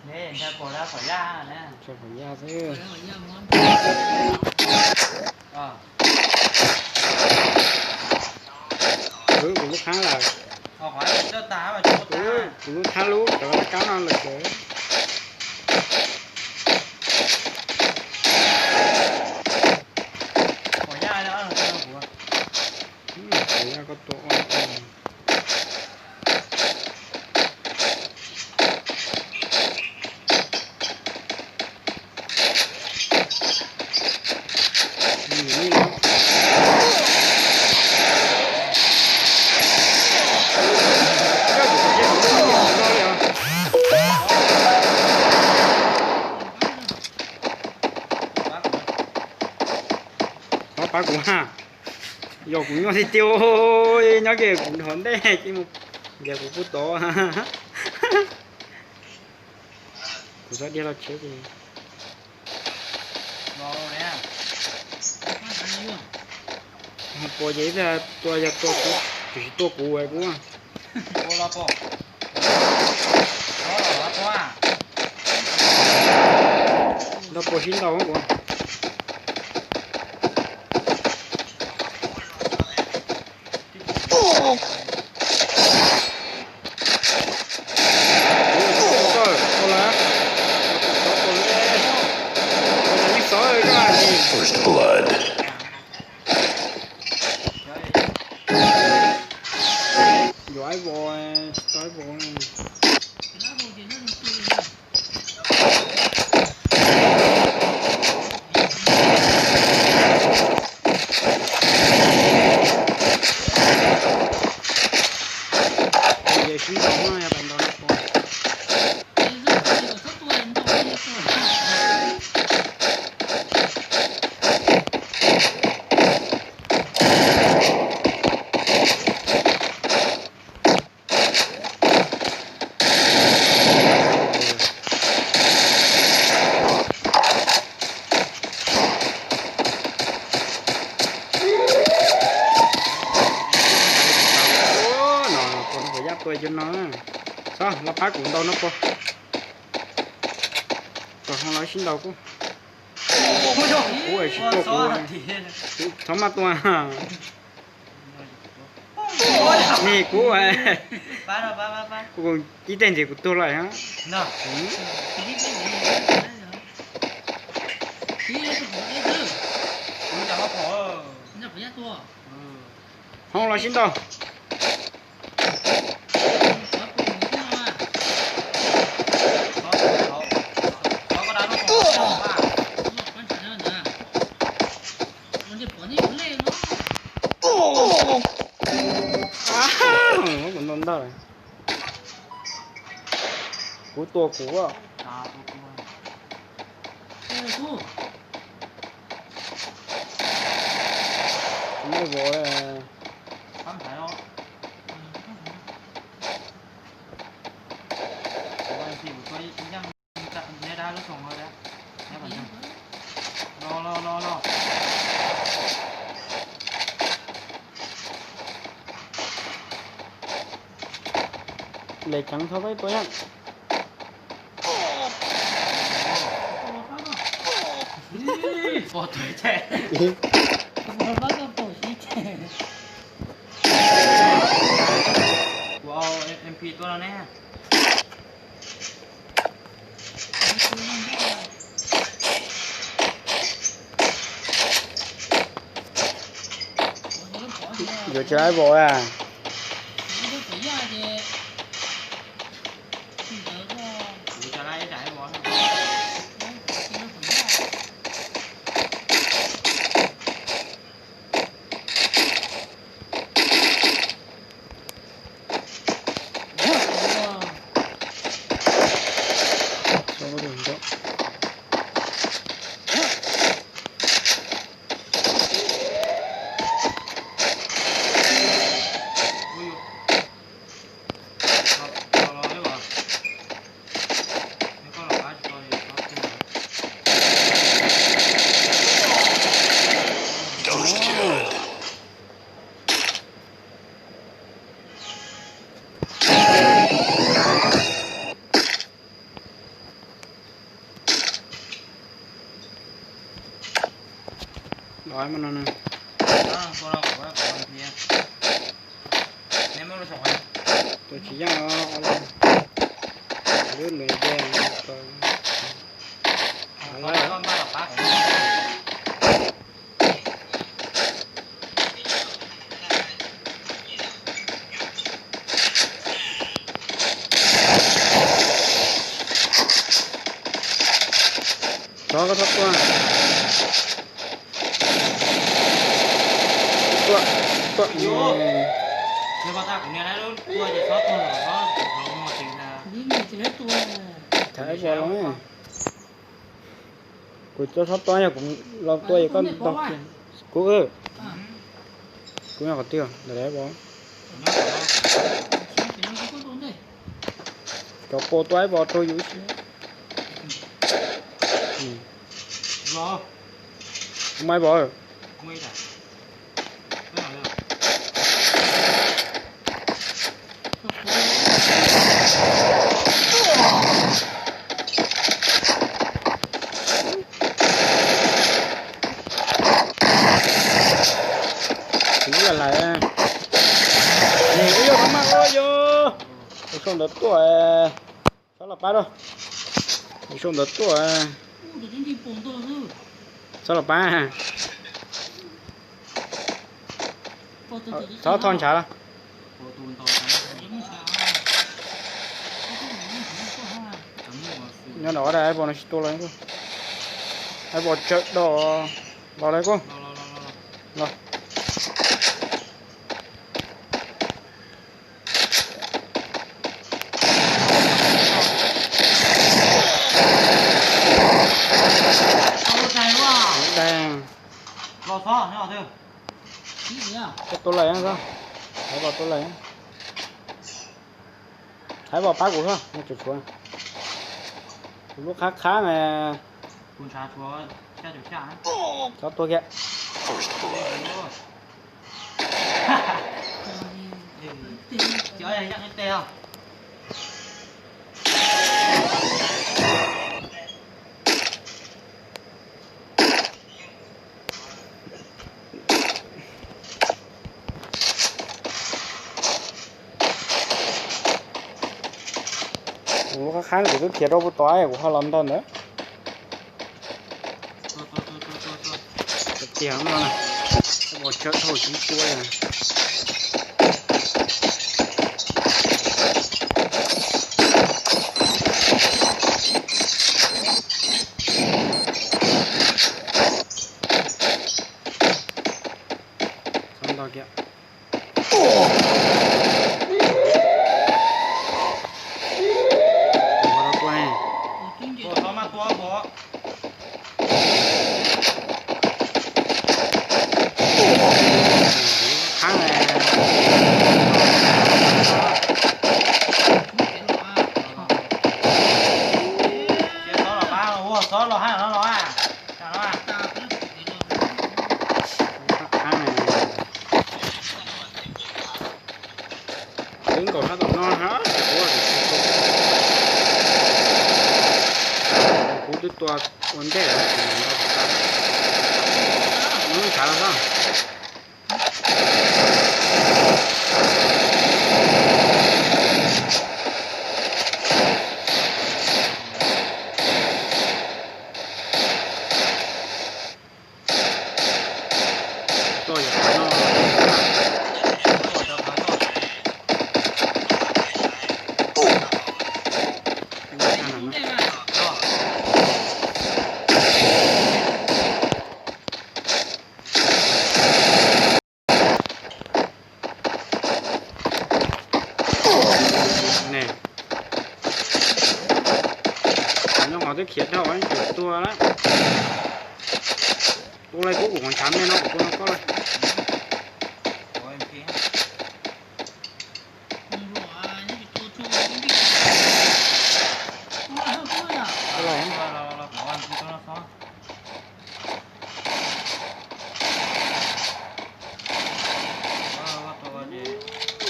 Ntshai pom dab pom yaj na. Ntshai pom yaj xwb. Kuv lub qhab lawm. Kuv lub qhab lub cov laj kab no lawm ces. Pom yaj koj tua. Pab, pab kuv ha. Yog kuv nyuaj tiag tiag, nyob kiag kuv nrog ntej ces mus, ces kuv pub tod. Kuv txhob dhia los tsheb ces. Puas ces ib pliag tua yog tua kuv, tiam sis tua kuv kuv. Nrog puas sib ntaus kuv. First blood. Yuav ib vos, tsis tau ib vos. Ces sib ntaus no yog pais ntaus no puas. No, no puas no puas yaj tua cov no. Txhob los pab kuv ntaus no puas. Kom ho los sib ntaus kuv. Kuv tsis tua kuv. Txhob maj tua. Ni kuv, kuv ib teg ntxiv kuv tuag lawm. Ho los sib ntaus. Kuv ntaus ntag. Kuv tua kuv. Kuv muaj vov. Lawv ceev txhob pab tua yam. Kuv au MP tuaj no ne. Yuav tsis laib vos a. Tua no, tua no, tua no. Tua tsis yeej os, lub nws de. Txhob, koj txhob tuaj. Tuaj, tuaj. Thab ib pos los. Kuv txhob tuaj, yog kuv los tuaj es koj ntaus kiag. Kuv, kuv nyob qhov twg ntawm daim ib pos? Cov pos tuaj ib pos raug yus ib si. Kuv mas ib pos. Kuv lawm lawm. Nws ib yog maj ua yog. Tus sau ntawd tuaj. Txhob los pab lauj. Tus sau ntawd tuaj. Txhob los pab. Txhob tho ntshav lauj. Nyob nram ib pos no tsis tua los, ib pos tsawm do los lawm kuj. Los. Tua lawm, Thaiv Vos tua lawm. Thaiv Vos pab kuv, tshuav, kuv lub qhab qhab na. Txhob tua kiag. Kuv lub qhab qhab kuv twb khiav rau puag tod kuv ho los nto ntawd. Tiag no, ua tsawg dhau tsis tua li. Txhob nto kiag. Twb nkaum sab tom no hab, kuv twb tua ua ntej lawm, ntshav los xwb. Nyob qhov twb khiav dhau tseem tuag lawm. Ua li kuv ua qhov ntshav me no kuv tua no koj lawm.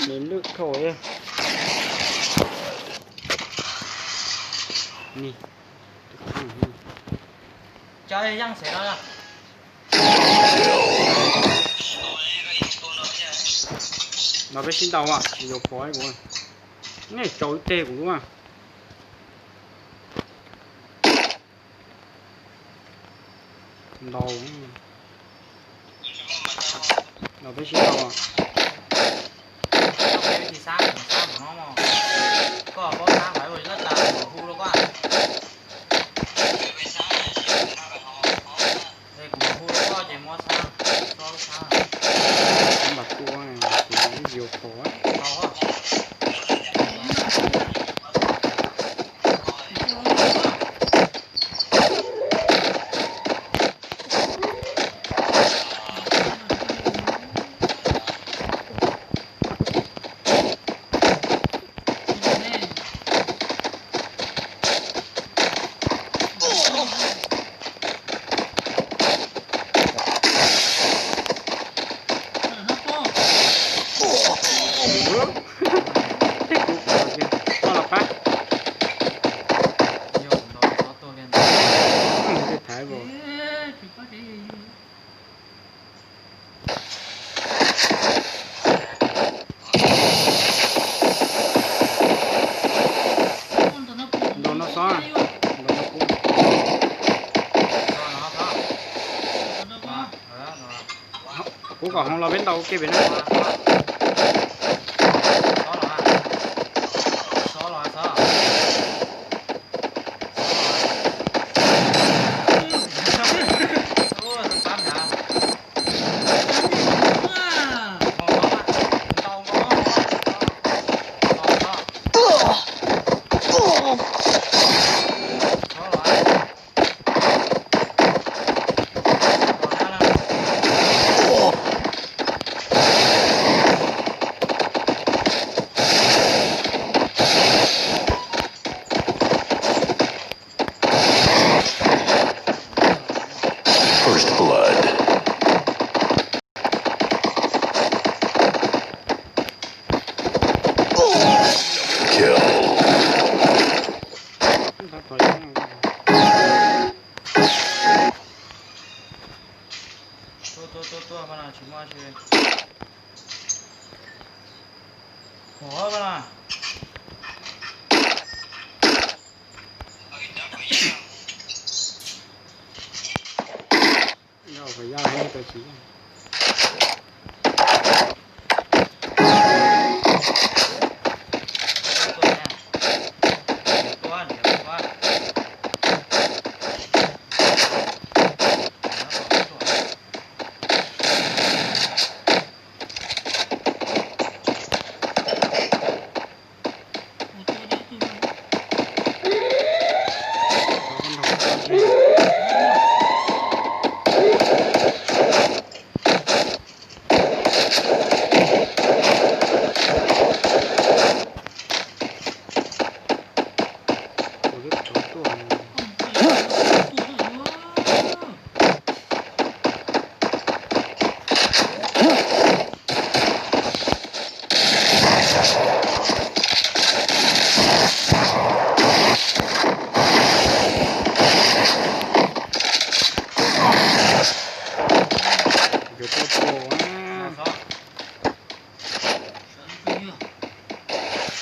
Nws lwj dhau. Ni, cov yeej xev no. No peb sib ntaus a, yuav pov kuv. Nej tsaus teg kuv lub a. Ntaus, no peb sib ntaus. Koj paub sab lawv ua lab tas kuv hu rau koj. Kuv mam hu rau koj ces muab sab, txob lub sab. Mas tua, kuv yuav pov. Tej kuv pov kiag, koj los pab. Tej thaiv vos. Ntaus no xov, ntaus no kuv. Kuv kom hov los peb ntaus ua ke pem na. First blood. Kill. Tuaj, tuaj, tuaj, tuaj, pab no tsis muaj dab tsi. Ua pab no. Yog, yog, yog, tsis yog. Yuav tuaj tua,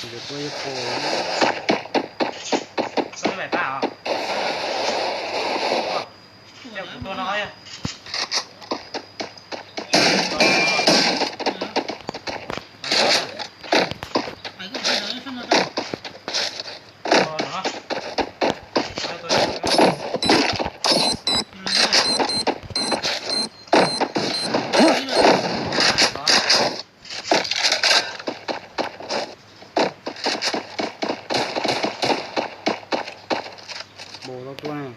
yuav tuaj ib qho. Npaum no tuaj ne.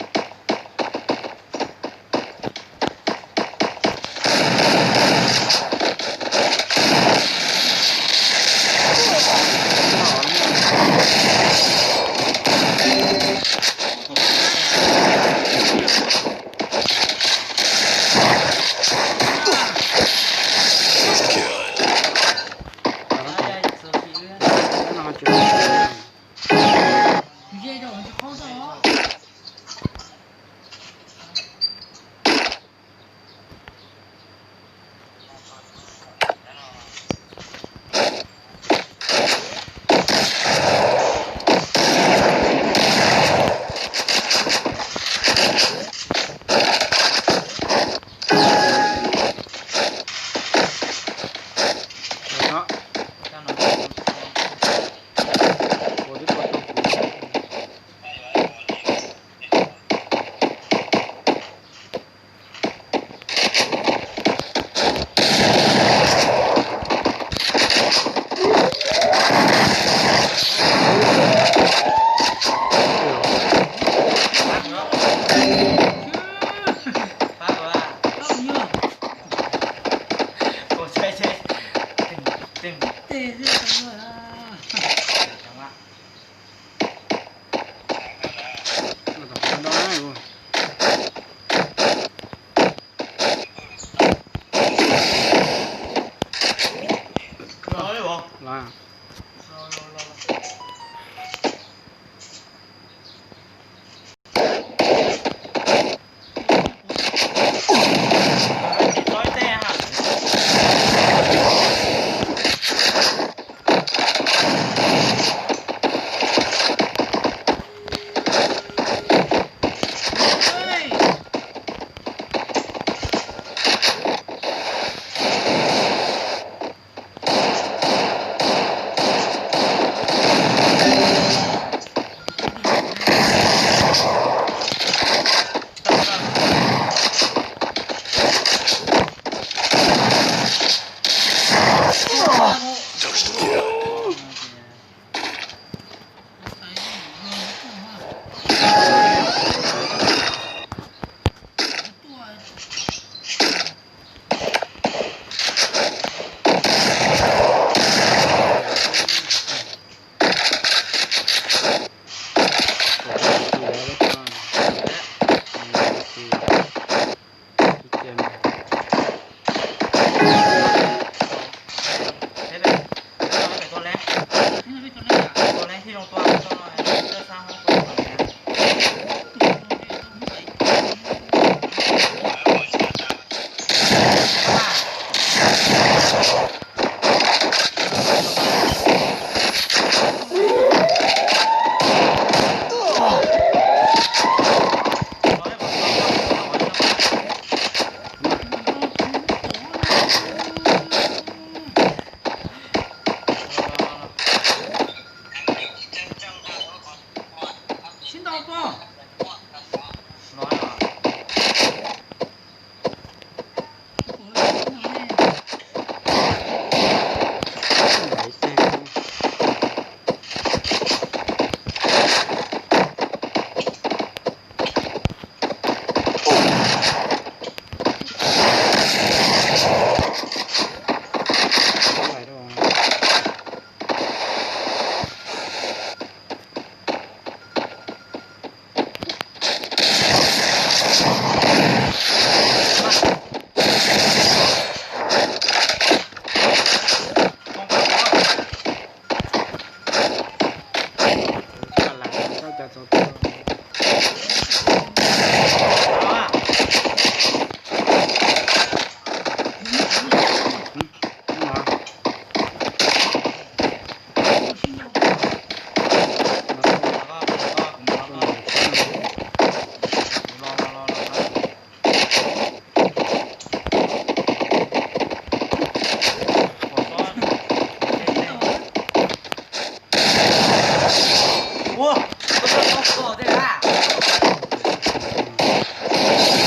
Sib ntaus pog.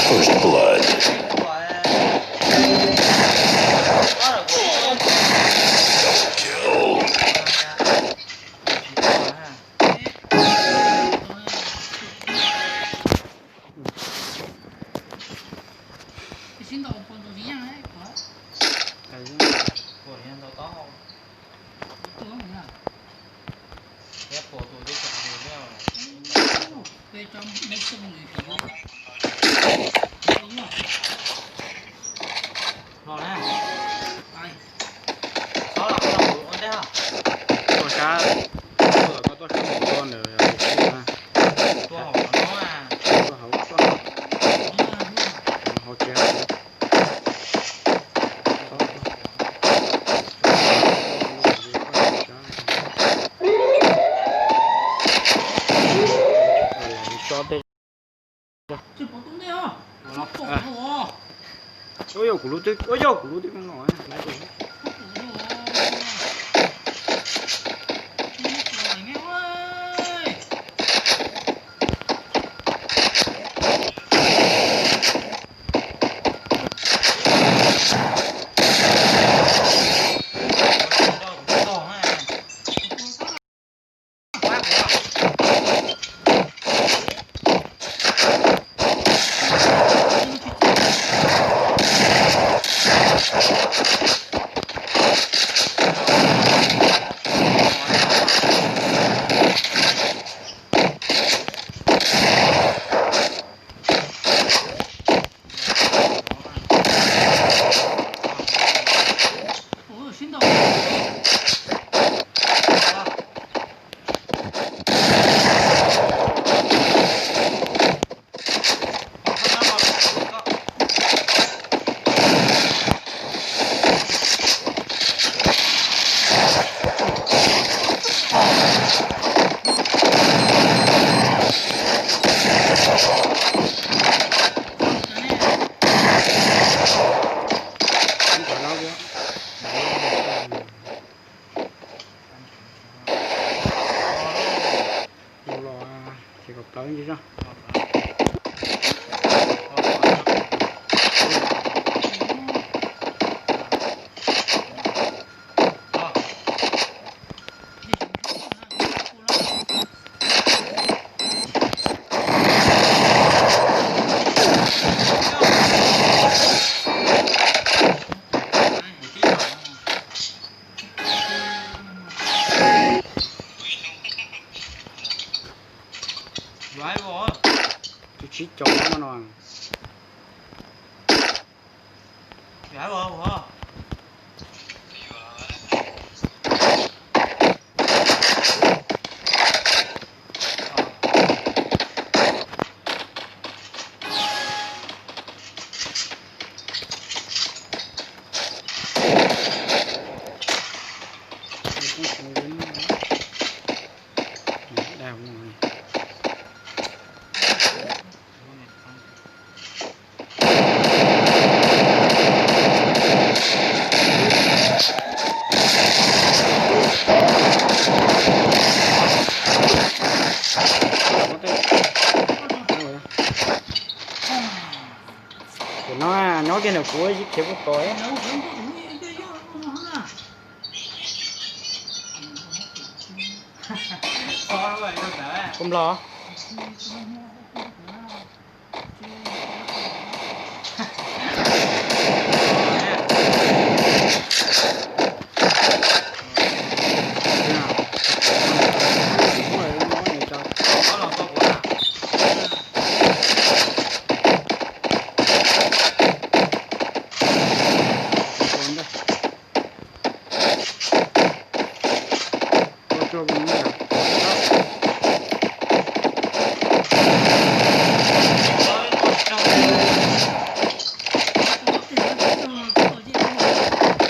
First blood. Double kill. Los na. Xyov los koj ua ntej os. Tuaj sab, tuaj los koj tuaj sab mus tuaj ntawd yog tias tuaj hauv no, tuaj hauv, tuaj hauv tsev. Ua yog kuv lub twb, ua yog kuv lub twb no. Los los ces kom plawv ntsis zog. Tus tsib caug no. Kiag nws kuv ib khiav kuj tod. Koj nplog.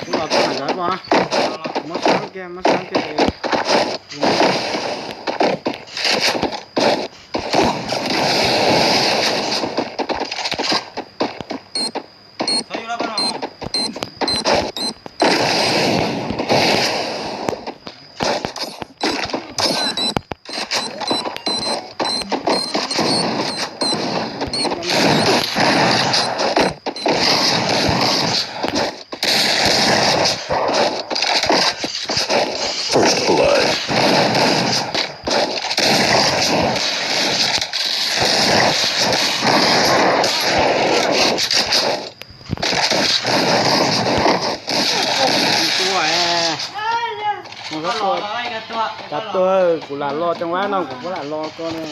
Kuv los txog nram zov pom, muab xab kiag, muab xab kiag. First blood. Cov tuag, kuv lam los cov vab no kuv puas lam los ko ne.